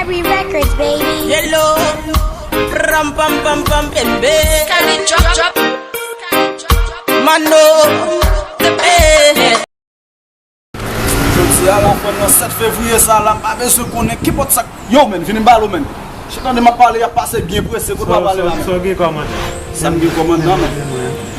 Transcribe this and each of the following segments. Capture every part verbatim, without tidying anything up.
Free records, baby. Yellow. Ram pam pam pam bembe. Skyline drop drop. Mano. Eh. Jodi a la, frè m, nan sèt fevriye sa la, m pa bezwen konnen kenpòt sa k. Yo, menn, vini m pale w, menn. Chak tande m ap pale, y ap pase byen prese, kote w ap pale la, menn? Sa w gen kòmandan? Sa m gen kòmandan, menn.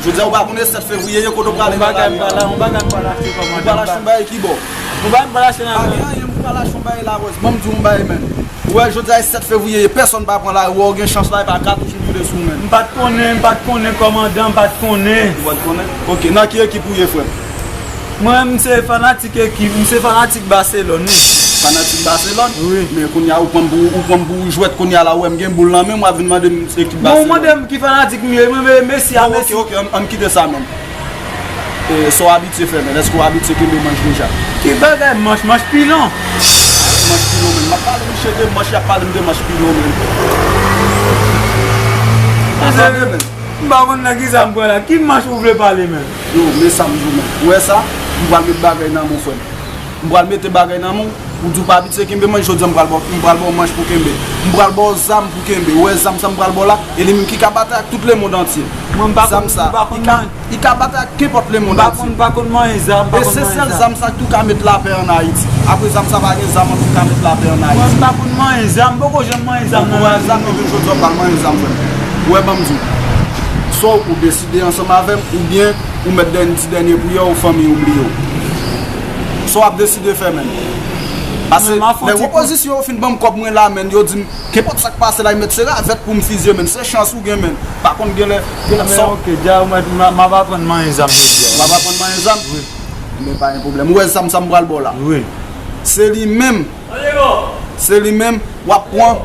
Jodi a, ou pa konnen sèt fevriye, kote w prale nan lari a? Yon bagay m pral achte kòmandan. Ou pral achte yon bagay ki bò? Yon bagay m pral achte nan. Pa gen anyen, m pral achte yon bagay la, wè. Ban m di w yon bagay, menn. Ou wè, jodi a, e sèt fevriye, pèsonn pa pran lari, wè, w gen chans la, e pa katouch m vide sou ou, menn. M pa t konnen, m pa t konnen, kòmandan, m pa t konnen. Ou pa t konnen? Ok, nan ki ekip ou ye, frè m? Mwen, m se fanatik ekip, m se fanatik Baselòn, wi. Fanatik Baselòn? Wi. Men kounye a, ou pran m pou, ou pran m pou jwèt kounye a la, ou wè m gen boul nan men m, w ap vin mande m ekip Baselòn. Bon, ou mande m ki fanatik m ye, mwen, men Messi a, Messi. Ok, ok, ann, ann kite sa menm. E, sa w abitye fè, menn? Èske w abitye kenbe manch deja? Ki bagay manch? Manch pilon. Manch pilon, menn. M ap pale misye de manch, y ap pale m de manch pilon, menn. Atande, menn. M pa konn nan ki sa m pran la. Ki manch ou vle pale, menn? Yo, men sa m di w, menn. Ou wè sa? M pral met bagay nan men w, frè m. M pral mete bagay nan men w. Ou di w pa abitye kenbe manch, jodi a m pral ba w, m pral ba w manch pou kenbe. M pral ba w zam pou kenbe. Ou wè zam sa m pral ba w la? E li menm ki ka batay ak tout lemonn antye. Mwen, m pa konn, m pa konn manch. Zam sa, li ka, li ka batay ak kenpòt lemonn antye. M pa konn, m pa konn manyen zam, m pa konn manyen zam. E se sèl zam sa ki tou ka met lapè ann Ayiti. Apre zam sa, pa gen zam ankò ki ka met lapè ann Ayiti. Mwen, m pa konn manyen zam, m poko janm manyen zam nan lavi m, non. Ou poko manyen zam, epi jodi a w pral manyen zam, frè m. Ou wè, ban m di w. Swa ou deside ansanm avè m, oubyen ou mèt dèn-, di dènye priyè w, fanmi w bliye w. Sa w ap deside fè, menn? Paske lè opozisyon yo fin ban m kòb mwen la, menn, yo di m, kenpòt sa k pase la, mèt se ravèt pou m fizye, menn. Se chans ou gen, menn. Pa konn gen lè, gen lè sa. Ok, dja, m ap aprann manyen zam jodi a. W ap aprann manyen zam? Wi. Men pa gen pwoblèm. Ou wè zam sa m pral ba w la? Wi. Se li menm. Se li menm, w ap pran.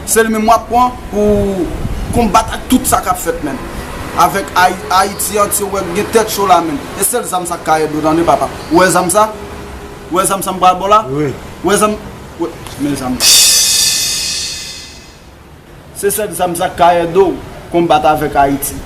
Se li menm w ap pran pou konbat ak tout sa k ap fèt, menn. Avèk Ay-, Ayiti antye, w wè, gen tèt cho la, menn. E sèl zam sa k ka ede w, tande, papa. Ou wè zam sa? Ou wè zam sa m pral ba w la? Wi. Ou wè zam, wè, men zam. Se sèl zam sa k ka ede w konbat avèk Ayiti.